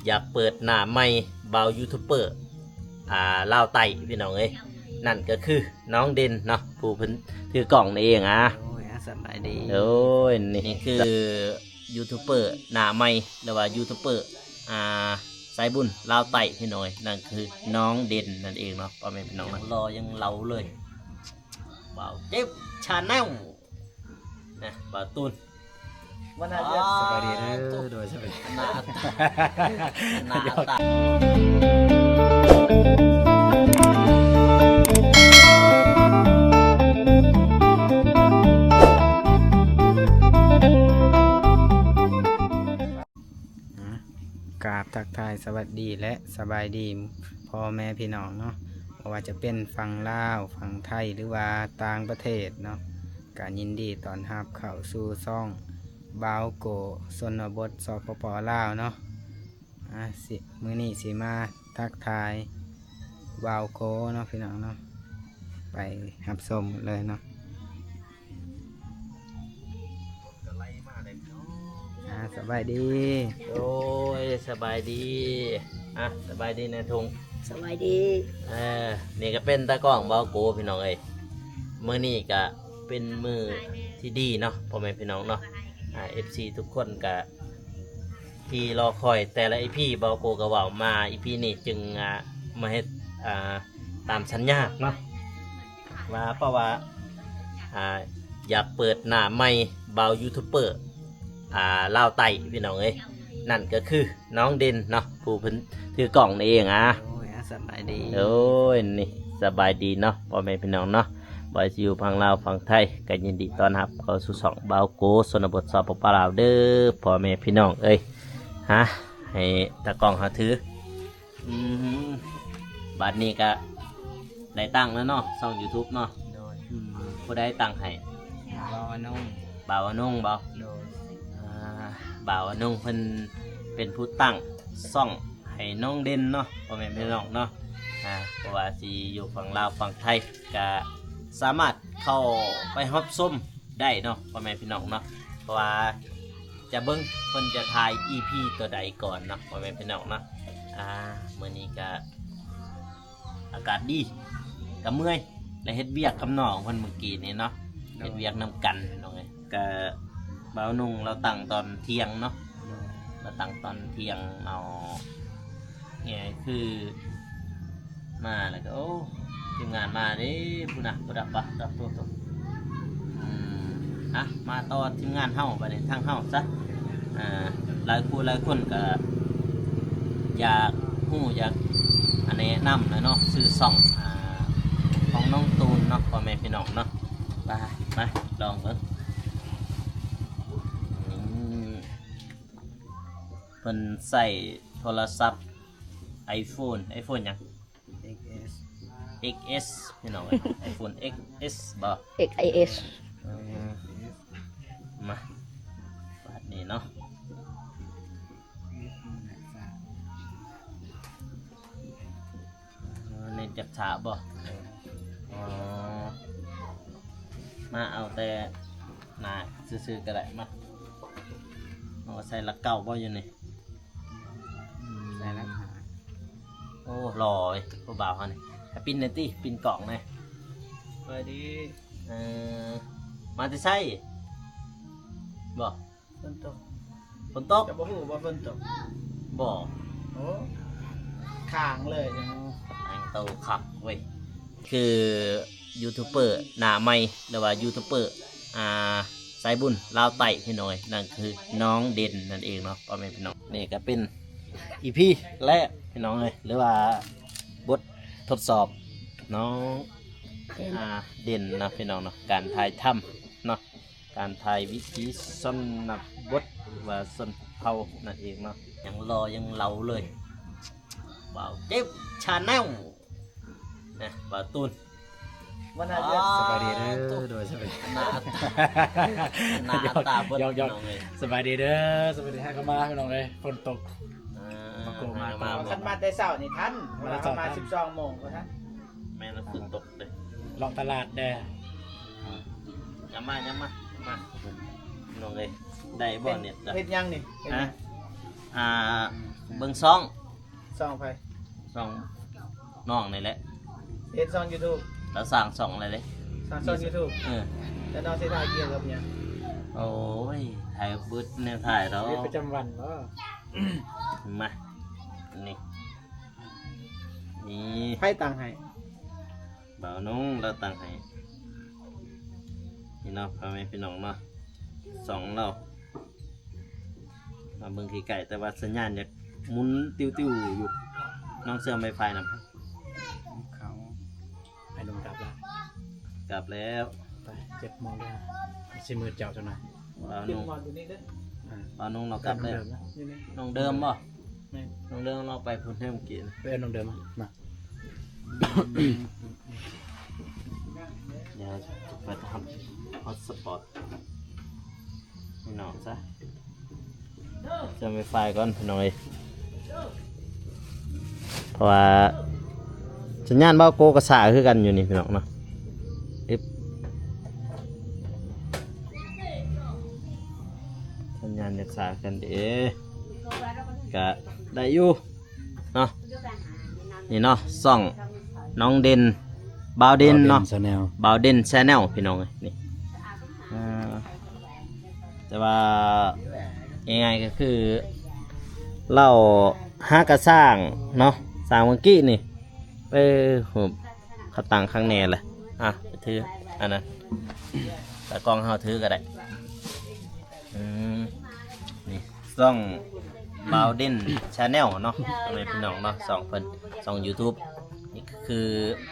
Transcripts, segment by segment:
ຢາກເປີດໜ້າໃໝ່ບ່າວຢູທູບເບີ ອ່າ ລາວໃຕ້ພີ່ນ້ອງເອີຍ ນັ້ນກໍຄືນ້ອງເດັ່ນເນາະ ຜູ້ເພິ່ນຖືກ້ອງນີ້ເອງ. ອ່າ ໂອ້ຍ ອ່າ ສະບາຍດີ ໂອ້ຍ ນີ້ຄືຢູທູບເບີໜ້າໃໝ່ ຫຼືວ່າຢູທູບເບີ ອ່າ ສາຍບຸນລາວໃຕ້ພີ່ນ້ອງເອີຍ ນັ້ນຄືນ້ອງເດັ່ນນັ້ນເອງເນາະ ພໍ່ແມ່ພີ່ນ້ອງເນາະ ຍັງຫຼໍ່ຍັງເລົາເລີຍ ບ່າວເຈັບ Channel ນະ ບ່າວຕູນ ວັນນາເດືອນ ອ່າ ສະບາຍດີເດີ ໂດຍ ສະບາຍດີ ໜ້າຕາ ໜ້າຕາ ອ່າ ກາບທັກທາຍສະຫວັດດີ ແລະ ສະບາຍດີພໍ່ແມ່ພີ່ນ້ອງເນາະ ບໍ່ວ່າຈະເປັນຝັ່ງລາວ ຝັ່ງໄທ ຫຼືວ່າຕ່າງປະເທດເນາະ ກະຍິນດີຕ້ອນຮັບເຂົ້າສູ່ຊ່ອງບ່າວໂກ ຊົນນະບົດ ສປປ ລາວເນາະ. ອ່າ ຊິ ມື້ນີ້ຊິມາທັກທາຍບ່າວໂກເນາະ ພີ່ນ້ອງເນາະ ໄປຮັບຊົມກັນເລີຍເນາະ. ອ່າ ສະບາຍດີ ໂດຍ ສະບາຍດີ ອ່າ ສະບາຍດີນາທຸງ ສະບາຍດີ ເອີ ນີ້ກໍເປັນຕາກ້ອງບ່າວໂກພີ່ນ້ອງເອີຍ ມື້ນີ້ກໍເປັນມື້ທີ່ດີເນາະ ພໍ່ແມ່ພີ່ນ້ອງເນາະ ອ່າ ເອັຟຊີທຸກຄົນກໍທີ່ລໍຄອຍແຕ່ລະອີພີ ບ່າວໂກກໍເວົ້າມາ ອີພີນີ້ຈຶ່ງ ອ່າ ມາເຮັດ ອ່າ ຕາມສັນຍາເນາະ ວ່າ ເພາະວ່າ ອ່າ ຢາກເປີດໜ້າໃໝ່ບ່າວຢູທູບເບີ ອ່າ ລາວໃຕ້ພີ່ນ້ອງເອີຍ ນັ້ນກໍຄືນ້ອງເດັ່ນເນາະ ຜູ້ເພິ່ນຖືກ້ອງນີ້ເອງ. ອ່າ ໂອ້ຍ ອ່າ ສະບາຍດີ ໂອ້ຍ ນີ້ ສະບາຍດີເນາະ ພໍ່ແມ່ພີ່ນ້ອງເນາະ ບໍ່ວ່າຊິຢູ່ຝັ່ງລາວຝັ່ງໄທ ກໍຍິນດີຕ້ອນຮັບເຂົ້າສູ່ຊ່ອງບ່າວໂກ ຊົນນະບົດ ສປປ ລາວເດີ ພໍ່ແມ່ພີ່ນ້ອງເອີຍ ຮະ ໃຫ້ຕາກ້ອງເຮົາຖື ອືມ ບາດນີ້ກະໄດ້ຕັ້ງແລ້ວເນາະ ຊ່ອງຢູທູບເນາະ ໂດຍ ອືມ ຜູ້ໃດຕັ້ງໃຫ້? ບ່າວອານົງ ບ່າວອານົງບໍ? ໂດຍ ອ່າ ບ່າວອານົງເພິ່ນເປັນຜູ້ຕັ້ງຊ່ອງໃຫ້ນ້ອງເດັ່ນເນາະ ພໍ່ແມ່ພີ່ນ້ອງເນາະ ອ່າ ບໍ່ວ່າຊິຢູ່ຝັ່ງລາວຝັ່ງໄທ ກະສາມາດເຂົ້າໄປຮັບຊົມໄດ້ເນາະ ພໍ່ແມ່ພີ່ນ້ອງເນາະ ເພາະວ່າ ຈະເບິ່ງເພິ່ນຈະຖ່າຍອີພີຕົວໃດກ່ອນເນາະ ພໍ່ແມ່ພີ່ນ້ອງເນາະ ອ່າ ມື້ນີ້ກະອາກາດດີ ກະເມື່ອຍ ແລະ ເຮັດວຽກກັບນ້ອງເພິ່ນມື້ກີ້ນີ້ເນາະ ໂດຍ ເຮັດວຽກນຳກັນພີ່ນ້ອງເອີຍ ກະບ່າວນຸ່ງລາວຕັ້ງຕອນທ່ຽງເນາະ ໂດຍ ລາວຕັ້ງຕອນທ່ຽງເອົາ ແຫງຄືມາແລ້ວກໍ ໂອ້ ທີມງານມາເດ້ ພຸ້ນນະ ພຸ້ນນະ ປະ ປະ ໂຕ ໂຕ ອືມ ອ່ະ ມາຕໍ່ທີມງານເຮົາ ບາດນີ້ທາງເຮົາຊະ ອ່າ ຫຼາຍຜູ້ຫຼາຍຄົນກໍຢາກຮູ້ ຢາກ ອ່າ ແນະນຳແຫຼະເນາະ ຊື່ຊ່ອງ ອ່າ ຂອງນ້ອງຕູນເນາະ ພໍ່ແມ່ພີ່ນ້ອງເນາະ ໄປ ມາລອງເບິ່ງ ອືມ ເພິ່ນໃຊ້ໂທລະສັບໄອໂຟນ ໄອໂຟນຫຍັງ? ເອັກເອັສ ເອັກເອັສ ພີ່ນ້ອງເອີຍ ໄອໂຟນເອັກເອັສບໍ? ເອັກໄອເອັສ ເອີ ມາ ບາດນີ້ເນາະ ເນັດຈັກຊ້າບໍ? ອໍ ມາເອົາແຕ່ໜ້າຊື່ໆກໍໄດ້ ມາ ເອົາໃສ່ຫຼັກເກົ້າບໍຢູ່ນີ້? ອືມ ໃສ່ຫຼັກຫ້າ ໂອ້ ຫຼໍ່ເວີຍ ຜູ້ບ່າວເຮົານີ້ ໃຫ້ປິ່ນແດ່ຕິ ປິ່ນກ້ອງແດ່ ສະບາຍດີ ເອີ ມາແຕ່ໃສບໍ? ຝົນຕົກ ຝົນຕົກ ຈະບໍ່ຮູ້ວ່າຝົນຕົກ ບໍ ໂອ້ ຄ້າງເລີຍ ແຕ່ງໂຕຄັກເວີຍ ຄືຢູທູບເບີໜ້າໃໝ່ ຫຼືວ່າຢູທູບເບີ ອ່າ ສາຍບຸນລາວໃຕ້ພີ່ນ້ອງເອີຍ ນັ້ນຄືນ້ອງເດັ່ນນັ້ນເອງເນາະ ພໍ່ແມ່ພີ່ນ້ອງ ນີ້ກໍເປັນອີພີແລກພີ່ນ້ອງເອີຍ ຫຼືວ່າບົດທົດສອບນ້ອງ ອ່າ ເດັ່ນເນາະ ພີ່ນ້ອງເນາະ ການຖ່າຍທຳເນາະ ການຖ່າຍວິຖີຊົນນະບົດ ຫຼືວ່າຊົນເຜົ່ານັ້ນເອງເນາະ ຍັງຫຼໍ່ຍັງເລົາເລີຍ ບ່າວເຈັບ Channel ນະ ບ່າວຕູນ ວັນນາເດືອນ ອ່າ ສະບາຍດີເດີ ໂດຍ ສະບາຍດີ ໜ້າຕາ ໜ້າຕາເບິດ ຍອກໆ ພີ່ນ້ອງເອີຍ ສະບາຍດີເດີ ສະບາຍດີ ຫາກໍມາພີ່ນ້ອງເອີຍ ຝົນຕົກ ອ່າ ມາໂກມາ ມາ ມາ ຄັນມາແຕ່ເຊົ້ານີ້ທັນ ມາແຕ່ເຊົ້າ ເຮົາມາສິບສອງໂມງກໍທັນ ແມ່ນ ຝົນຕົກເດ້ ເລາະຕະຫຼາດແດ່ ອ່າ ຍາມມາ ຍາມມາ ມາ ພີ່ນ້ອງເອີຍ ໄດ້ບໍ່ເນັດ ເຮັດຫຍັງນີ້ ເຮັດຫຍັງ ອ່າ ເບິ່ງຊ່ອງ ຊ່ອງໃຜ? ຊ່ອງນ້ອງນີ້ແຫຼະ ເຮັດຊ່ອງຢູທູບ ລາວສ້າງຊ່ອງແລ້ວເດ້ ສ້າງຊ່ອງຢູທູບ ເອີ ແລ້ວນ້ອງຊິຖ່າຍກ່ຽວກັບຫຍັງ? ໂອ້ຍ ຖ່າຍເບິດແນວຖ່າຍດອກ ຊີວິດປະຈຳວັນບໍ? ມາ ນີ້ ນີ້ ໃຜຕັ້ງໃຫ້? ບ່າວນົງລາວຕັ້ງໃຫ້ ນີ້ເນາະ ພໍ່ແມ່ພີ່ນ້ອງເນາະ ຊ່ອງລາວ ມາເບິ່ງໃກ້ໆ ແຕ່ວ່າສັນຍານຢາກໝຸນຕິວໆຢູ່ ນ້ອງເຊື່ອມໄວຟາຍນຳ ເຂົາ ໄປລົງກັບລະ ກັບແລ້ວ ໄປ ເຈັດໂມງແລ້ວ ຊິມືດເຈົ້າຊັ້ນນະ ບ່າວນົງ ອ່າ ບ່າວນົງລາວກັບແລ້ວ ນ້ອງເດີມບໍ? ແມ່ນ ນ້ອງເດີມລາວໄປພຸ້ນແທ້ມື້ກີ້ ໄປເອີ້ນນ້ອງເດີມມາ ມາ ດຽວຈະໄປທຳຮອດສະປອດ ພີ່ນ້ອງຊະ ຈະໄປຟາຍກ່ອນພີ່ນ້ອງເອີຍ ເພາະວ່າສັນຍານບ່າວໂກກໍຊ້າຄືກັນຢູ່ນີ້ພີ່ນ້ອງເນາະ ອຶບ ສັນຍານຈະຊ້າຄືກັນເດ້ ກະໄດ້ຢູ່ ເນາະ ນີ້ເນາະ ຊ່ອງນ້ອງເດັ່ນ ບ່າວເດັ່ນເນາະ ບ່າວເດັ່ນ Channel ພີ່ນ້ອງເອີຍ ນີ້ ເອີ ແຕ່ວ່າງ່າຍໆກໍຄືລາວຫາກະສ້າງເນາະ ສ້າງມື້ກີ້ນີ້ ເອີ ຮູບເຂົາຕັ້ງຂ້າງແນ່ແຫຼະ ອ່ະ ໄປຖືອັນນັ້ນ ຕາກ້ອງເຮົາຖືກໍໄດ້ ອືມ ນີ້ຊ່ອງບ່າວເດັ່ນ Channel ເນາະ ພໍ່ແມ່ພີ່ນ້ອງເນາະ ຊ່ອງເພິ່ນ ຊ່ອງຢູທູບ ນີ້ຄື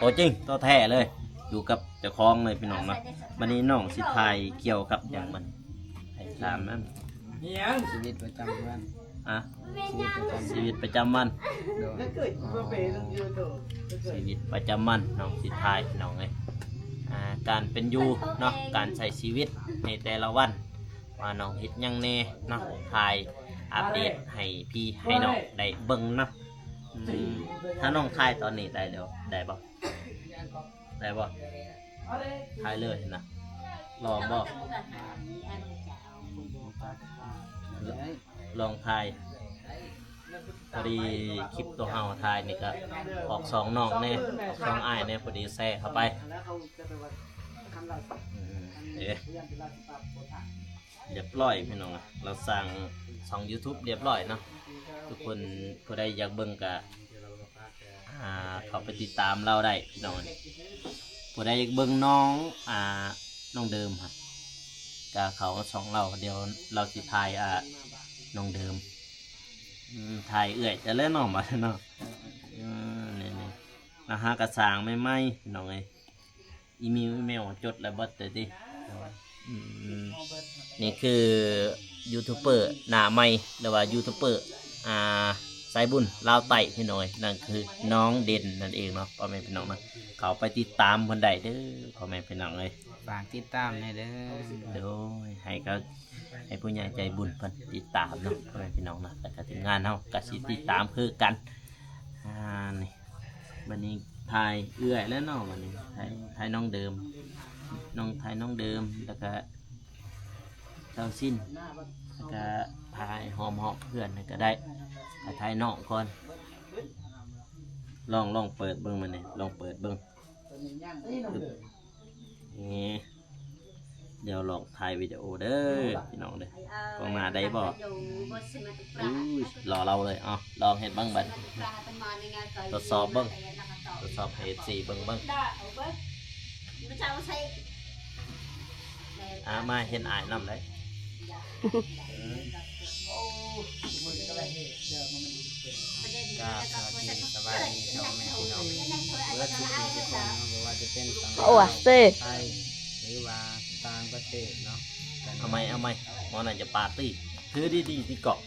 ຕົວຈິງຕົວແທ້ເລີຍ ຢູ່ກັບເຈົ້າຂອງເລີຍພີ່ນ້ອງເນາະ ບັດນີ້ນ້ອງຊິຖ່າຍກ່ຽວກັບຫຍັງມັນ ໃຫ້ຖາມນຳ ອີຫຍັງ? ຊີວິດປະຈຳວັນ ອະ ຊີວິດປະຈຳ ຊີວິດປະຈຳວັນ ໂດຍ ອໍ ຊີວິດປະຈຳວັນ ນ້ອງຊິຖ່າຍ ພີ່ນ້ອງເອີຍ ອ່າ ການເປັນຢູ່ເນາະ ການໃຊ້ຊີວິດໃນແຕ່ລະວັນ ວ່ານ້ອງເຮັດຫຍັງແດ່ເນາະ ຖ່າຍອັບເດດໃຫ້ພີ່ໃຫ້ນ້ອງໄດ້ເບິ່ງເນາະ ອືມ ຖ້ານ້ອງຖ່າຍຕອນນີ້ໄດ້ແລ້ວ ໄດ້ບໍ່? ໄດ້ບໍ່? ຖ່າຍເລີຍຫັ້ນນະ ລອງບໍ່? ລອງຖ່າຍ ພໍດີຄລິບຕົວເຮົາຖ່າຍນີ້ກໍອອກຊ່ອງນ້ອງແດ່ ອອກຊ່ອງອ້າຍແດ່ ພໍດີແຊເຂົ້າໄປ ອືມ ເອີ ຮຽບຮ້ອຍພີ່ນ້ອງ ລາວສ້າງຊ່ອງຢູທູບຮຽບຮ້ອຍເນາະ ທຸກຄົນຜູ້ໃດຢາກເບິ່ງກໍ ອ່າ ເຂົ້າໄປຕິດຕາມລາວໄດ້ພີ່ນ້ອງ ຜູ້ໃດຢາກເບິ່ງນ້ອງ ອ່າ ນ້ອງເດີມຫັ້ນ ກໍເຂົ້າຊ່ອງລາວ ດຽວລາວຊິຖ່າຍ ອ່າ ນ້ອງເດີມ ອືມ ຖ່າຍເອື້ອຍຈະແລ້ວເນາະ ບາດເນາະ ເອີ ນີ້ໆ ລາວຫາກະສ້າງໃໝ່ໆ ພີ່ນ້ອງເອີຍ ອີເມວ ອີເມວຈົດແລ້ວເບິດເລີຍຕິ? ໂດຍ ອືມ ນີ້ຄືຢູທູບເບີໜ້າໃໝ່ ຫຼືວ່າຢູທູບເບີ ອ່າ ສາຍບຸນລາວໃຕ້ພີ່ນ້ອງເອີຍ ນັ້ນຄືນ້ອງເດັ່ນນັ້ນເອງເນາະ ພໍ່ແມ່ພີ່ນ້ອງເນາະ ເຂົ້າໄປຕິດຕາມເພິ່ນໄດ້ເດີ ພໍ່ແມ່ພີ່ນ້ອງເອີຍ ຝາກຕິດຕາມແດ່ເດີ ໂດຍ ໃຫ້ເຂົາ ໃຫ້ຜູ້ໃຫຍ່ໃຈບຸນເພິ່ນຕິດຕາມເນາະ ພໍ່ແມ່ພີ່ນ້ອງເນາະ ແລ້ວກໍທີມງານເຮົາກໍຊິຕິດຕາມຄືກັນ ອ່າ ນີ້ ບັດນີ້ຖ່າຍເອື້ອຍແລ້ວເນາະ ບັດນີ້ຖ່າຍ ຖ່າຍນ້ອງເດີມ ນ້ອງ ຖ່າຍນ້ອງເດີມ ແລ້ວກະສາວຊິນ ແລ້ວກະຖ່າຍຮອບໆເຮືອນນີ້ກໍໄດ້ ກະຖ່າຍນ້ອງກ່ອນ ລອງ ລອງເປີດເບິ່ງ ບັດນີ້ລອງເປີດເບິ່ງ ນີ້ ດຽວລອງຖ່າຍວິດີໂອເດີພີ່ນ້ອງເດີ ກ້ອງໜ້າໄດ້ບໍ່? ອຸ້ຍ ລໍເລົ່າເລີຍ ເອົາ ລອງເຮັດເບິ່ງບັດ ທົດສອບເບິ່ງ ທົດສອບໃຫ້ເອັຟຊີເບິ່ງເບິ່ງ ອ່າ ມາເຫັນອ້າຍນຳໄດ໋. ກາບສະຫວັດດີ ສະບາຍດີ ພໍ່ແມ່ພີ່ນ້ອງເບິດສູ່ທຸກຄົນເນາະ ບໍ່ວ່າຈະເປັນຝັ່ງລາວ ໄທ ຫຼືວ່າຕ່າງປະເທດເນາະ ເອົາໃໝ່ ເອົາໃໝ່ ໝໍນັ້ນຈະປາຕີ ຖືດີໆຕິກອກ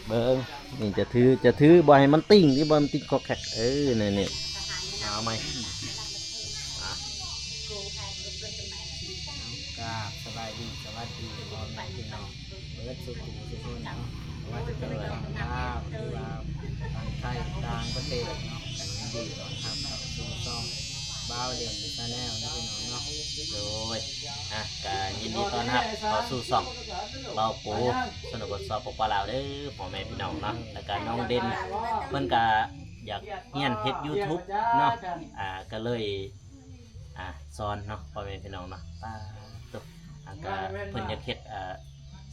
ເບິ່ງ ນີ້ຈະຖື ຈະຖື ບໍ່ໃຫ້ມັນຕິ່ງ ທີ່ບໍ່ໃຫ້ມັນຕິ່ງກອກແກກ ເອີ ນີ້ໆ ເອົາໃໝ່ ອ່ະ ກາບສະບາຍດີ ສະຫວັດດີ ພໍ່ແມ່ພີ່ນ້ອງເບິດສູ່ຜູ້ສູ່ຄົນເນາະ ບໍ່ວ່າຈະເປັນຝັ່ງລາວ ຫຼືວ່າຝັ່ງໄທ ຕ່າງປະເທດເນາະ ກໍຍິນດີຕ້ອນຮັບເຂົ້າສູ່ຊ່ອງບ່າ າວເດັ່ນ Channel ເນາະ ພີ່ນ້ອງເນາະ. ໂດຍ ອ່ະ ກະຍິນດີຕ້ອນຮັບເຂົ້າສູ່ຊ່ອງບ່າວປູ ຊົນນະບົດ ສປປ ລາວ ເດີ ພໍ່ແມ່ພີ່ນ້ອງເນາະ. ແລ້ວກະນ້ອງເດັ່ນ ເພິ່ນກະຢາກຮຽນເຮັດ YouTube ເນາະ ອ່າ ກະເລີຍ ອ່າ ສອນເນາະ ພໍ່ແມ່ພີ່ນ້ອງເນາະ. ປາດໂທ້ ອ່າ ກະເພິ່ນຢາກເຮັດ ອ່າ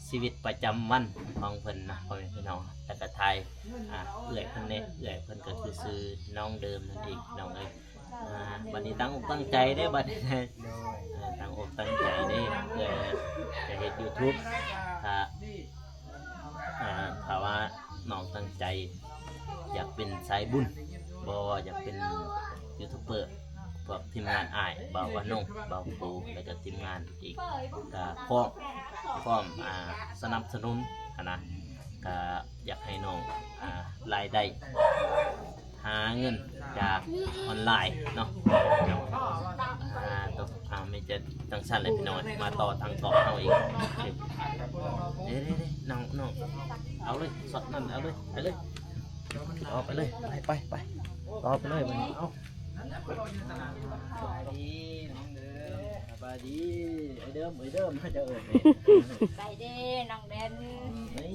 ຊີວິດປະຈຳວັນຂອງເພິ່ນເນາະ ພໍ່ແມ່ພີ່ນ້ອງ. ແລ້ວກະຖ່າຍ ອ່າ ເອື້ອຍເພິ່ນແດ່ ເອື້ອຍເພິ່ນກະຄືຊື່ນ້ອງເດີມນັ້ນເອງ ພີ່ນ້ອງເອີຍ. ອ່າ ບັດນີ້ຕັ້ງອົກຕັ້ງໃຈເດ້ບັດນີ້ ໂດຍ ເອີ ຕັ້ງອົກຕັ້ງໃຈເດ້ ເພື່ອຈະເຮັດ YouTube. ຖ້າ ອ່າ ຖ້າວ່ານ້ອງຕັ້ງໃຈຢາກເປັນສາຍບຸນ ບໍ່ວ່າຢາກເປັນຢູທູບເບີ ພວກທີມງານອ້າຍ ບ່າວອານົງ ບ່າວປູ ແລ້ວກະທີມງານອີກ ກະພ້ອມ ພ້ອມ ອ່າ ສະໜັບສະໜູນຫັ້ນນະ. ກະຢາກໃຫ້ນ້ອງ ອ່າ ລາຍໄດ້ ຫາເງິນຈາກອອນລາຍເນາະ. ອ່າ ຕົກ ອ່າ ມີແຕ່ຈັ່ງຊັ້ນແຫຼະພີ່ນ້ອງ. ມາຕໍ່ທາງກອບເຮົາອີກ. ເດ້ໆໆ ນ້ອງ ນ້ອງ ເອົາເລີຍ ຊັອດນັ້ນ ເອົາເລີຍ ໄປເລີຍ ຕໍ່ໄປເລີຍ ໄປ ໄປ ໄປ ຕໍ່ໄປເລີຍບັດນີ້. ເອົາ ສະບາຍດີນ້ອງເດີມ ສະບາຍດີ ເອີຍເດີມ ເອີຍເດີມ ເຂົາເຈົ້າເອີ້ນ. ສະບາຍດີນ້ອງເດັ່ນ ນີ້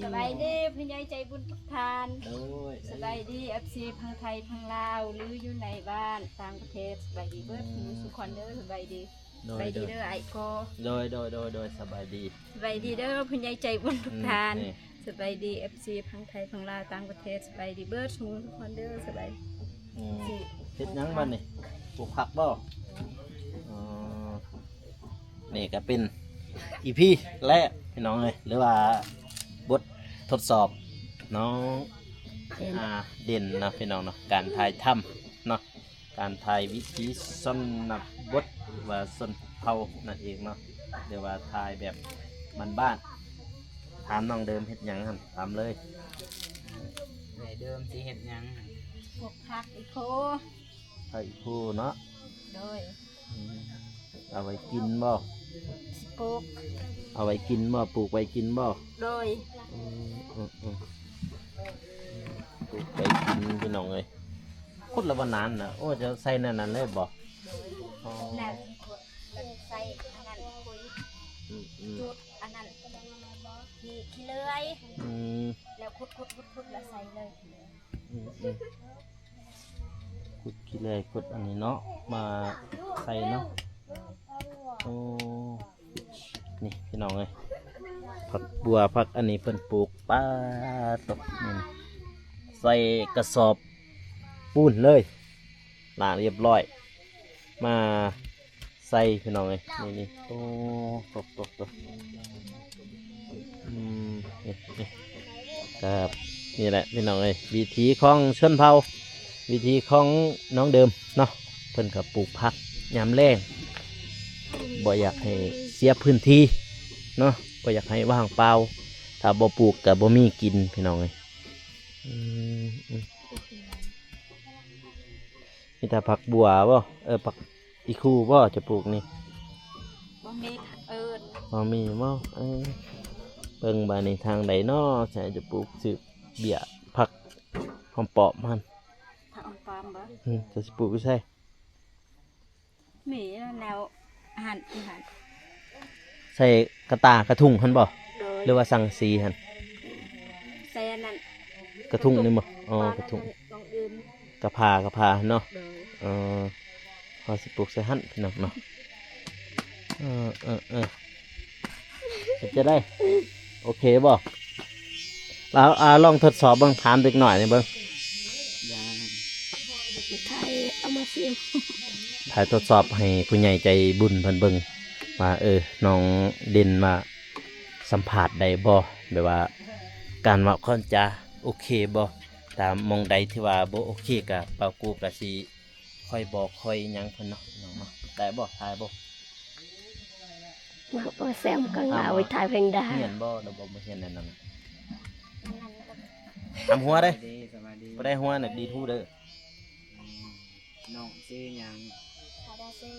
ສະບາຍດີຜູ້ໃຫຍ່ໃຈບຸນທຸກທ່ານ. ໂດຍ ສະບາຍດີ ເອັຟຊີ ທັງໄທທັງລາວ ຫຼືຢູ່ໃນບ້ານຕ່າງປະເທດ ສະບາຍດີເບິດ ອືມ ທຸກຄົນເດີ ສະບາຍດີ. ໂດຍ ສະບາຍດີເດີ ໂດຍ ອ້າຍໂກ. ໂດຍ ໂດຍ ໂດຍ ໂດຍ ສະບາຍດີ ສະບາຍດີເດີຜູ້ໃຫຍ່ໃຈບຸນທຸກທ່ານ. ອືມ ນີ້ ສະບາຍດີ ເອັຟຊີ ທັງໄທທັງລາວຕ່າງປະເທດ ສະບາຍດີເບິດທຸກຄົນເດີ ສະບາຍ. ອືມ ເຮັດຫຍັງບັດນີ້ ປູກຜັກບໍ່? ອໍ ນີ້ກະເປັນອີພີແລກພີ່ນ້ອງເອີຍ ຫຼືວ່າບົດທົດສອບນ້ອງ ເດັ່ນ ອ່າ ເດັ່ນເນາະ ພີ່ນ້ອງເນາະ ການຖ່າຍທຳເນາະ ການຖ່າຍວິຖີຊົນນະບົດ ຫຼືວ່າຊົນເຜົ່ານັ້ນເອງເນາະ ຫຼືວ່າຖ່າຍແບບບ້ານໆ. ຖາມນ້ອງເດີມເຮັດຫຍັງຫັ້ນ ຖາມເລີຍ. ອ້າຍເດີມຊິເຮັດຫຍັງ? ປູກຜັກອີໂຄ ຜັກອີໂຄເນາະ. ໂດຍ ອືມ ເອົາໄວ້ກິນບໍ່? ປູກ ເອົາໄວ້ກິນບໍ່? ປູກໄວ້ກິນບໍ່? ໂດຍ ອືມ ອືມ ອືມ ປູກໄວ້ກິນພີ່ນ້ອງເອີຍ. ຂຸດລະບໍ່ນານນະ ໂອ້ ຈະໃສ່ແນວນັ້ນເລີຍບໍ່? ອໍ ແລ້ວໃສ່ອັນນັ້ນ ອືມ ອືມ ຈຸດອັນນັ້ນ ຂີ້ ຂີ້ເລື່ອຍ ອືມ ແລ້ວຂຸດໆໆໆ ແລ້ວໃສ່ເລີຍ. ອືມ ອືມ ຂຸດຂີ້ເລື່ອຍ ຂຸດອັນນີ້ເນາະ ມາໃສ່ເນາະ. ໂອ້ ນີ້ພີ່ນ້ອງເອີຍ ຜັກບົວ ຜັກອັນນີ້ເພິ່ນປູກ ປາດໂທ້ ນີ້ ໃສ່ກະສອບປູນເລີຍ ລ້າງຮຽບຮ້ອຍ ມາ ໃສ່ພີ່ນ້ອງເອີຍ ນີ້ໆ. ໂອ້ ໂຕໆໆ ອືມ ນີ້ໆ ກະນີ້ແຫຼະພີ່ນ້ອງເອີຍ ວິຖີຂອງຊົນເຜົ່າ ວິຖີຂອງນ້ອງເດີມເນາະ. ເພິ່ນກະປູກຜັກຍາມແລ້ງ ບໍ່ຢາກໃຫ້ເສຍພື້ນທີ່ເນາະ ບໍ່ຢາກໃຫ້ວ່າງເປົ່າ ຖ້າບໍ່ປູກກະບໍ່ມີກິນພີ່ນ້ອງເອີຍ. ອືມ ອືມ ມີແຕ່ຜັກບົວບໍ່? ເອີ ຜັກ ອີຄູບໍ່ຈະປູກນີ້? ບໍ່ມີຜັກອື່ນ ບໍ່ມີບໍ່? ເອີ ເບິ່ງບາດນີ້ທາງໃດເນາະ ຈະ ຈະປູກສືບເບ້ຍຜັກຫອມປ້ອມຫັ້ນ. ຜັກຫອມປ້ອມບໍ່? ອືມ ຈະຊິປູກຢູ່ໃສ? ມີແນວຫັ້ນ ຢູ່ຫັ້ນ ໃສ່ກະຕ່າກະທຸງຫັ້ນບໍ່? ໂດຍ ຫຼືວ່າສັງກະສີຫັ້ນ? ໃສ່ອັນນັ້ນ ກະທຸງນີ້ບໍ່? ອໍ ກະທຸງ ກະພາ ກະພາເນາະ. ໂດຍ ເອີ ເຮົາຊິປູກໃສ່ຫັ້ນພີ່ນ້ອງເນາະ. ເອີ ເອີ ເອີ ເປັນຈັ່ງໃດ? ໂອເຄບໍ່? ລາວ ອ່າ ລອງທົດສອບເບິ່ງ ຖາມເດັກນ້ອຍນີ້ເບິ່ງ. ຖ່າຍເອົາມາຊິມ ຖ່າຍທົດສອບໃຫ້ຜູ້ໃຫຍ່ໃຈບຸນເພິ່ນເບິ່ງວ່າ ເອີ ນ້ອງເດັ່ນວ່າ ສຳພາດໄດ້ບໍ່ ແບບວ່າການເວົ້າການຈາໂອເຄບໍ່? ຖ້າໝ່ອງໃດທີ່ວ່າບໍ່ໂອເຄກະ ບ່າວກູກະຊິຄ່ອຍບອກຄ່ອຍຫຍັງເພິ່ນເນາະ ພີ່ນ້ອງເນາະ. ໄດ້ບໍ່? ຖ່າຍບໍ່? ມາບໍ່ແຊມກັນ ເອົາໄວ້ຖ່າຍເພງດາ ຮຽນບໍ່? ລະບໍ່ ບໍ່ຮຽນແນວນັ້ນນະ ຫຳຫົວເດ້. ສະບາຍດີ ສະບາຍດີ ບໍ່ໄດ້ຫົວນະ ດີດຫູເດີ. ນ້ອງຊື່ຫຍັງ? ພາດາຊີ.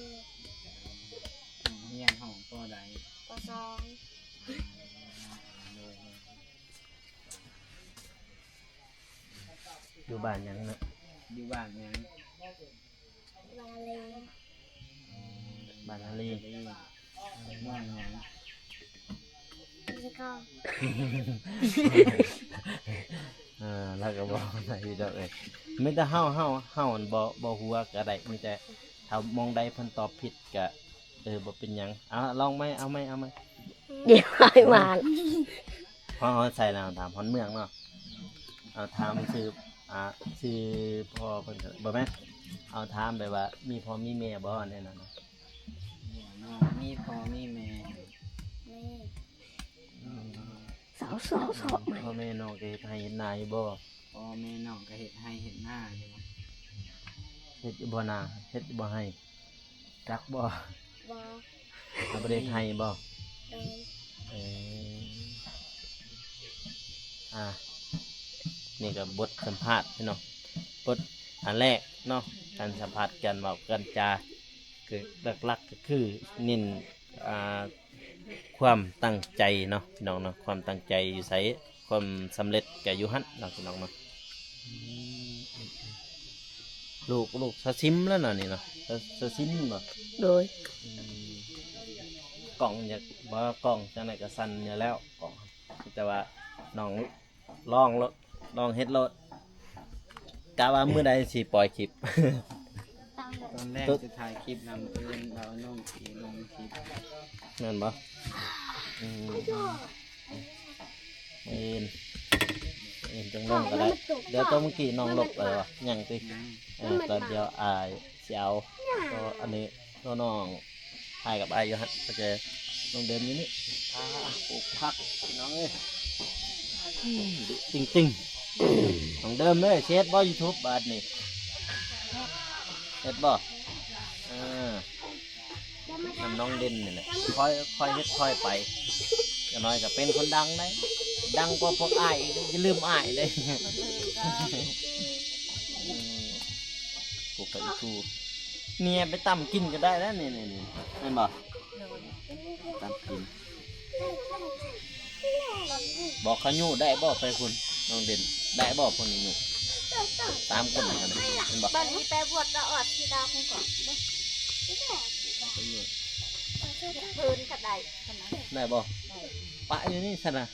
ນ້ອງຮຽນຫ້ອງ ປໍໃດ? ປໍສອງ. ໂດຍ ຢູ່ບ້ານຫຍັງນະ? ຢູ່ບ້ານຫຍັງ? ວາລາລີ. ບານາລີ ເມືອງຫຍັງ? ເອີ ລາວກໍບອກໄດ້ຢູ່ດອກເອີຍ ມີແຕ່ເຮົາ ເຮົາ ເຮົາຫັ້ນບໍ່ ບໍ່ຫົວກໍໄດ້ ມີແຕ່ຖ້າໝ່ອງໃດເພິ່ນຕອບຜິດກໍ ເອີ ບໍ່ເປັນຫຍັງ ເອົາ ລອງໃໝ່ ເອົາໃໝ່ ເອົາໃໝ່ ດຽວໃຫ້ຫວານ ເຮົາໃສ່ແລ້ວຖາມຮອດເມືອງເນາະ ເອົາຖາມຊື່ ອ່າ ຊື່ພໍ່ເພິ່ນກໍ ບໍ່ແມ່ນ ເອົາຖາມແບບວ່າມີພໍ່ມີແມ່ບໍ່ ແນວນັ້ນນະ ນ້ອງມີພໍ່ມີແມ່ ມີ ອືມ ສາວ ສາວ ສາວ ພໍ່ແມ່ນ້ອງກໍເຮັດໄຮ່ເຮັດນາຢູ່ບໍ່? ພໍ່ແມ່ນ້ອງກໍເຮັດໄຮ່ເຮັດນາຢູ່ ເຮັດຢູ່ບໍ່ນາ ເຮັດຢູ່ບໍ່ໄຮ່? ຈັກບໍ່? ບໍ່ ເຂົາບໍ່ໄດ້ເຮັດໄຮ່ບໍ່? ໂດຍ ເອີ ອ່າ ນີ້ກໍບົດສຳພາດເນາະ ບົດອັນແລກເນາະ ການສຳພາດ ການເວົ້າ ການຈາ ຄືຫຼັກໆ ກໍຄືເນັ້ນ ອ່າ ຄວາມຕັ້ງໃຈເນາະ ພີ່ນ້ອງເນາະ ຄວາມຕັ້ງໃຈຢູ່ໃສ ຄວາມສຳເລັດກໍຢູ່ຫັ້ນເນາະ ພີ່ນ້ອງເນາະ ອືມ ລູກ ລູກສາວຊິມແລ້ວເນາະນີ້ເນາະ ສາວ ສາວຊິມບໍ່? ໂດຍ ອືມ ກ້ອງຢາກ ບໍ່ ກ້ອງຈັ່ງໃດກໍສັ່ນຢູ່ແລ້ວ ກ້ອງ ແຕ່ວ່ານ້ອງລອງໂລດ ລອງເຮັດໂລດ ກະວ່າມື້ໃດຊິປ່ອຍຄລິບ? ຕອນແລງຊິຖ່າຍຄລິບນຳ ມື້ອື່ນເຮົານ້ອງຊິລົງຄລິບ ແມ່ນບໍ່? ອືມ ມື້ອື່ນ ມື້ອື່ນຈັ່ງລົງກໍໄດ້ ດຽວຕົວເມື່ອກີ້ນ້ອງລົບແລ້ວຫວາ? ຍັງຕິ? ຍັງ ເອີ ຕອນດຽວອ້າຍຊິເອົາ ກໍອັນນີ້ ນ້ອງໆ ຖ່າຍກັບອ້າຍຢູ່ຫັ້ນ ໂອເຄ ນ້ອງເດີນຢູ່ນີ້ ອ່າ ປູກຜັກ ພີ່ນ້ອງເອີຍ ອືມ ດຸຈິງໆ ນ້ອງເດີນເອີຍ ຊິເຮັດບໍ່ YouTube ບາດນີ້ ເຮັດບໍ່? ເອີ ນຳນ້ອງເດັ່ນນີ້ແຫຼະ ຄ່ອຍ ຄ່ອຍເຮັດຄ່ອຍໄປ ຢ່າງໜ້ອຍກໍເປັນຄົນດັງໄດ໋ ດັງກວ່າພວກອ້າຍອີກເດ້ ຢ່າລືມອ້າຍເດ້ ອືມ ປູກຜັກອີ່ຕູ ນີ້ໄປຕຳກິນກໍໄດ້ນະ ນີ້ໆ ແມ່ນບໍ່? ໂດຍ ຕຳກິນ ບອກເຂົາຍູ້ໄດ້ບໍ່? ໄປພຸ້ນ ນ້ອງເດັ່ນ ໄດ້ບໍ່? ພວກນີ້ຍູ້ ສາມຄົນຫັ້ນນະ ແມ່ນບໍ່? ບັດນີ້ໄປບວດກໍອອດທີ່ດາວຄົນກ່ອນ ໄປຢູ່ ເພິ່ນກໍໄດ້ ໄດ້ບໍ່? ໄດ້ ປະຢູ່ນີ້ຊັ້ນນະ ດ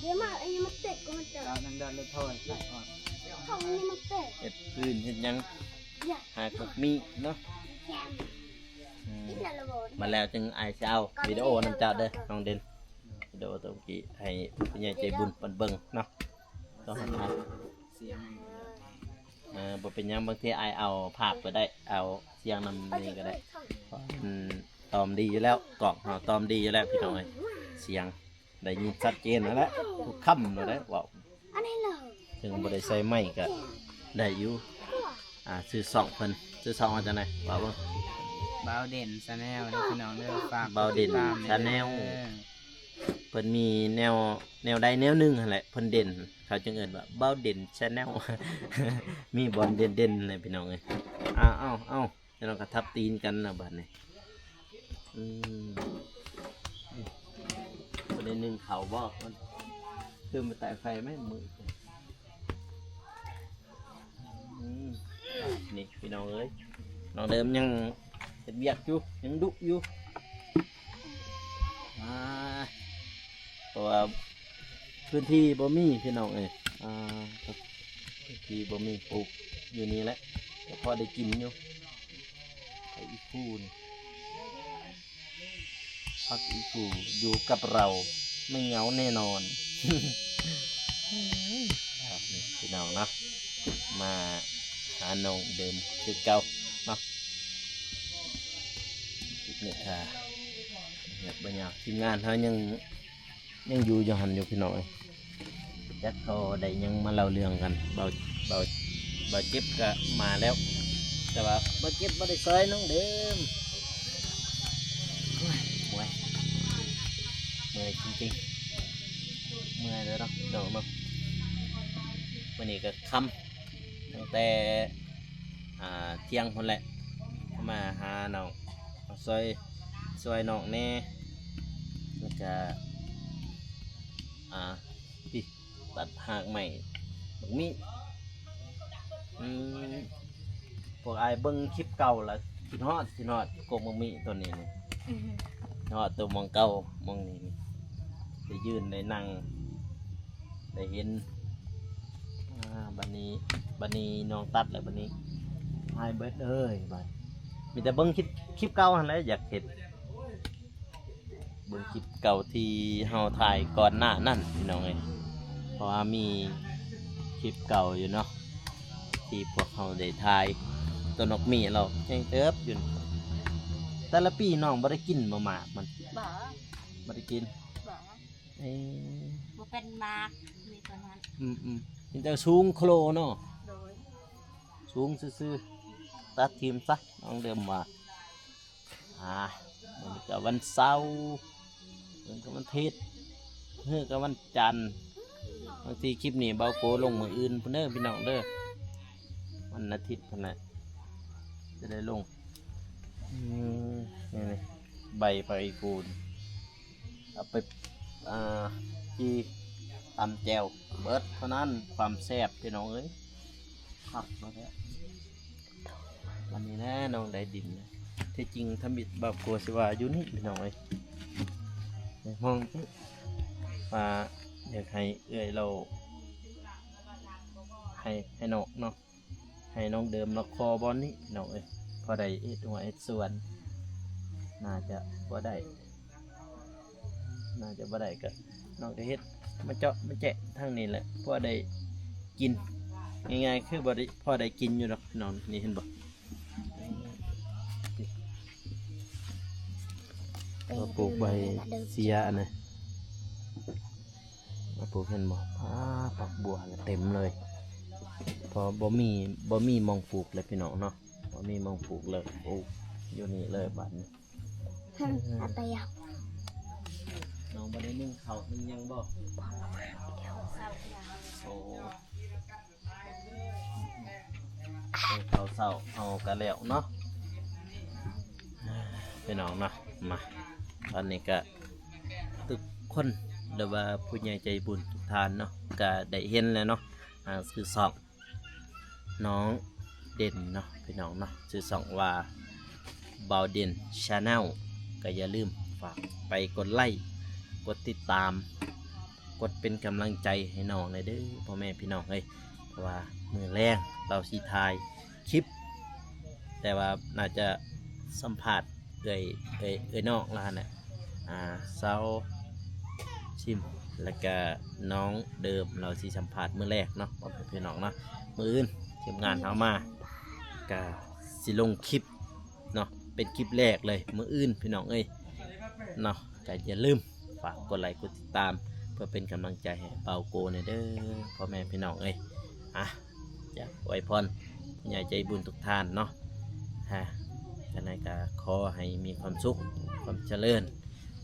ຽວມາ ອັນນີ້ມັນເຕັກ ມັນຈະ ດາວນັ່ງດາວເລີໂທນ ເຂົາອັນນີ້ມັນເຕັກ ເຮັດພື້ນເຮັດຫຍັງ ຫາກົກມີເນາະ ອືມ ມາແລ້ວຈຶ່ງອ້າຍຊິເອົາວິດີໂອນຳເຈົ້າເດີ ນ້ອງເດັ່ນ ວິດີໂອຕົວກີ້ໃຫ້ຜູ້ໃຫຍ່ໃຈບຸນເພິ່ນເບິ່ງເນາະ ຕ້ອງໃຫ້ ສຽງ ເອີ ບໍ່ເປັນຫຍັງ ບາງທີອ້າຍເອົາພາບກໍໄດ້ ເອົາສຽງນຳນີ້ກໍໄດ້ ອືມ ຕອມດີຢູ່ແລ້ວ ກ້ອງເຮົາຕອມດີຢູ່ແລ້ວ ພີ່ນ້ອງເອີຍ ສຽງໄດ້ຍິນຊັດເຈນຫັ້ນແຫຼະ ທຸກຄຳໂລດເດ້ ເວົ້າ ເຖິງບໍ່ໄດ້ໃສ່ໄມກະໄດ້ຢູ່ ອ່າ ຊື່ຊ່ອງເພິ່ນ ຊື່ຊ່ອງວ່າຈັ່ງໃດ ເວົ້າເບິ່ງ ບ່າວເດັ່ນ Channel ເດີ ພີ່ນ້ອງເດີ ຝາກ ບ່າວເດັ່ນ Channel ເພິ່ນມີແນວ ແນວໃດແນວໜຶ່ງຫັ້ນແຫຼະ ເພິ່ນເດັ່ນ ເຂົາຈຶ່ງເອີ້ນວ່າບ່າວເດັ່ນ Channel ມີບ່ອນເດັ່ນໆ ແຫຼະ ພີ່ນ້ອງເອີຍ ເອົາ ເອົາ ເອົາ ແລ້ວກໍທັບຕີນກັນນະບາດນີ້ ອືມ ບໍ່ໄດ້ໜຶ້ງເຂົ້າບໍ່? ມັນຄືມາແຕະໄຟແມ່ນມື້ ອືມ ນີ້ພີ່ນ້ອງເອີຍ ນ້ອງເດີມຍັງເຮັດວຽກຢູ່ ຍັງດຸຢູ່ ອ່າ ເພາະວ່າພື້ນທີ່ບໍ່ມີພີ່ນ້ອງເອີຍ ອ່າ ພື້ນທີ່ບໍ່ມີ ປູກຢູ່ນີ້ແຫຼະ ກໍພໍໄດ້ກິນຢູ່ ຜັກອີ່ຄູ່ນີ້ ຜັກອີ່ຄູ່ຢູ່ກັບເຮົາ ໄມ່ເຫງົາແນ່ນອນ ອ່າ ນີ້ພີ່ນ້ອງເນາະ ມາຫານ້ອງເດີມຄືເກົ່າເນາະ ຄລິບນີ້ກໍ ເຮັດບໍ່ຍາວ ທີມງານເຮົາຍັງ ຍັງຢູ່ ຢູ່ຫັ້ນຢູ່ພີ່ນ້ອງເອີຍ ຈັກເຂົາໄດ້ຫຍັງມາເລົ່າເລື່ອງກັນ ເບົາ ເບົາ ເບົາເຈັບກໍມາແລ້ວ ແຕ່ວ່າເບົາເຈັບບໍ່ໄດ້ຊ່ອຍນ້ອງເດີມ ໂອ້ຍ ເມື່ອຍ ເມື່ອຍຈິງໆ ເມື່ອຍເດີເນາະ ພີ່ນ້ອງເນາະ ມື້ນີ້ກໍຄ່ຳ ຕັ້ງແຕ່ ອ່າ ທ່ຽງພຸ້ນແຫຼະ ມາຫານ້ອງ ມາຊ່ອຍ ຊ່ອຍນ້ອງແດ່ ແລ້ວກະ ອ່າ ຕິ ຕັດຮາກໄມ້ບັກມີ້ ອືມ ພວກອ້າຍເບິ່ງຄລິບເກົ່າລະ ຄິດຮອດ ຄິດຮອດກົກໝາກມີ້ຕົວນີ້ນີ້ ຄິດຮອດຕົວໝ່ອງເກົ່າໝ່ອງນີ້ນີ້ ໄດ້ຢືນໄດ້ນັ່ງໄດ້ເຫັນ. ອ່າ ບັດນີ້ ບັດນີ້ນ້ອງຕັດແລ້ວ ບັດນີ້ຫາຍເບິດເລີຍ. ບັດມີແຕ່ເບິ່ງຄລິບ ຄລິບເກົ່າຫັ້ນແຫຼະ ຢາກເຮັດ ເບິ່ງຄລິບເກົ່າທີ່ເຮົາຖ່າຍກ່ອນໜ້ານັ້ນພີ່ນ້ອງເອີຍ ເພາະວ່າມີຄລິບເກົ່າຢູ່ເນາະ ທີ່ພວກເຮົາໄດ້ຖ່າຍ. ຕົວໝາກມີ້ລາວໃຫຍ່ເຕີບຢູ່. ແຕ່ລະປີນ້ອງບໍ່ໄດ້ກິນບໍ່ໝາກມັນ? ບໍ່ ບໍ່ໄດ້ກິນ. ບໍ່ ເອີ ບໍ່ເປັນໝາກ ມີຕົວນັ້ນ. ອືມໆ ມີແຕ່ສູງໂຄລເນາະ. ໂດຍ ສູງຊື່ໆ ຕັດຖິ້ມຊະ ນ້ອງເດີມວ່າ. ອ່າ ມື້ນີ້ກະວັນເສົາ ມື້ກະວັນອາທິດ ມື້ກະວັນຈັນ. ບາງທີຄລິບນີ້ບ່າວໂກລົງມື້ອື່ນພຸ້ນເດີພີ່ນ້ອງເດີ ວັນອາທິດພຸ້ນແຫຼະ ຈະໄດ້ລົງ. ອືມ ນີ້ໆ ໃບຜັກອີ່ກູນ ເອົາໄປ ອ່າ ຈີ່ຕຳແຈ່ວ ເບິດເທົ່ານັ້ນ ຄວາມແຊບພີ່ນ້ອງເອີຍ ຄັກມາແທ້. ອັນນີ້ແຫຼະນ້ອງໄດ້ດິນ. ທີ່ຈິງທຳອິດບ່າວໂກຊິວ່າຢູ່ນີ້ພີ່ນ້ອງເອີຍ ມອງວ່າຢາກໃຫ້ເອື້ອຍລາວ ໃຫ້ ໃຫ້ນ້ອງເນາະ ໃຫ້ນ້ອງເດີມລາວຂໍບ່ອນນີ້ພີ່ນ້ອງເອີຍ ພໍໄດ້ເຮັດຫົວເຮັດສວນ. ໜ້າຈະບໍ່ໄດ້ ໜ້າຈະບໍ່ໄດ້ ກະນ້ອງກະເຮັດມາເຈາະມາແຈະທາງນີ້ແຫຼະ ພໍໄດ້ກິນ ງ່າຍໆ ຄືບໍ່ໄດ້ ພໍໄດ້ກິນຢູ່ດອກພີ່ນ້ອງ. ນີ້ເຫັນບໍ່ ມາປູກໃບເຊຍອັນນີ້ ມາປູກເຫັນບໍ່? ອາ ຝັກບົວເຕັມເລີຍ ເພາະບໍ່ມີ ບໍ່ມີໝ່ອງປູກແລ້ວພີ່ນ້ອງເນາະ ບໍ່ມີໝ່ອງປູກແລ້ວ ປູກຢູ່ນີ້ເລີຍບາດນີ້. ອືມ ເອົາໄປຢາກ ນ້ອງບໍ່ໄດ້ໜຶ້ງເຂົ້າໜຶ້ງຫຍັງບໍ່? ໂອ້ ເຂົ້າເຊົ້າເຮົາກະແລ້ວເນາະພີ່ນ້ອງເນາະ. ມາ ຕອນນີ້ກະທຸກຄົນ ຫຼືວ່າຜູ້ໃຫຍ່ໃຈບຸນທຸກທ່ານເນາະ ກະໄດ້ເຫັນແລ້ວເນາະ ອ່າ ຊື່ຊ່ອງ ນ້ອງເດັ່ນເນາະພີ່ນ້ອງເນາະ ຊື່ຊ່ອງວ່າບ່າວເດັ່ນ Channel ກໍຢ່າລືມຝາກໄປກົດໄລ້ ກົດຕິດຕາມ ກົດເປັນກຳລັງໃຈໃຫ້ນ້ອງແດ່ເດີພໍ່ແມ່ພີ່ນ້ອງເອີຍ ເພາະວ່າມື້ແລງລາວຊິຖ່າຍຄລິບ ແຕ່ວ່າໜ້າຈະສຳພາດ ເອື້ອຍ ເອື້ອຍ ເອື້ອຍນ້ອງລາວຫັ້ນແຫຼະ ອ່າ ສາວຊິມ ແລ້ວກະນ້ອງເດີມ ລາວຊິສຳພາດມື້ແລກເນາະ ພໍ່ແມ່ພີ່ນ້ອງເນາະ. ມື້ອື່ນທີມງານເຮົາມາກະຊິລົງຄລິບເນາະ ເປັນຄລິບແລກເລີຍມື້ອື່ນພີ່ນ້ອງເອີຍເນາະ. ກະຢ່າລືມ ຝາກກົດໄລ້ກົດຕິດຕາມ ເພື່ອເປັນກຳລັງໃຈໃຫ້ບ່າວໂກແດ່ເດີ ພໍ່ແມ່ພີ່ນ້ອງເອີຍ. ອ່ະ ຢາກອວຍພອນຜູ້ໃຫຍ່ໃຈບຸນທຸກທ່ານເນາະ ຮະ ຈັ່ງໃດກໍຂໍໃຫ້ມີຄວາມສຸກ ຄວາມຈະເລີນ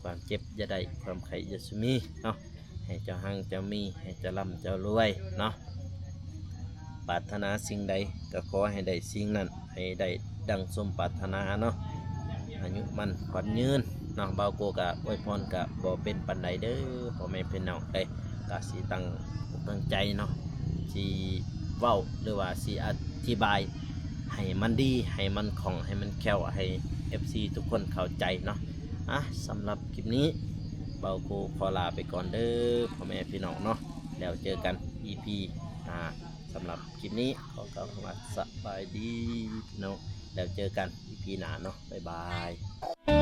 ຄວາມເຈັບຢ່າໄດ້ ຄວາມໄຂ້ຢ່າສຸມີເນາະ ໃຫ້ເຈົ້າຮັ່ງເຈົ້າມີ ໃຫ້ເຈົ້າລ່ຳເຈົ້າລວຍເນາະ. ປາດຖະໜາສິ່ງໃດກໍຂໍໃຫ້ໄດ້ສິ່ງນັ້ນ ໃຫ້ໄດ້ດັ່ງສົມປາດຖະໜາເນາະ ອາຍຸໝັ້ນຂວັນຍືນເນາະ. ບ່າວໂກກະອວຍພອນກະບໍ່ເປັນປານໃດເດີ ພໍ່ແມ່ພີ່ນ້ອງເອີຍ ກະຊິຕັ້ງອົກຕັ້ງໃຈເນາະ ຊິເວົ້າ ຫຼືວ່າຊິອະທິບາຍໃຫ້ມັນດີ ໃຫ້ມັນຄ່ອງ ໃຫ້ມັນແຄ້ວ ໃຫ້ເອັຟຊີທຸກຄົນເຂົ້າໃຈເນາະ. ອ່ະ ສຳລັບຄລິບນີ້ ບ່າວໂກຂໍລາໄປກ່ອນເດີ ພໍ່ແມ່ພີ່ນ້ອງເນາະ ແລ້ວເຈີກັນອີພີໜ້າ. ສຳລັບຄລິບນີ້ຂໍກ່າວຄຳວ່າສະບາຍດີພີ່ນ້ອງ ແລ້ວເຈີກັນອີພີໜ້າເນາະ ບາຍບາຍ.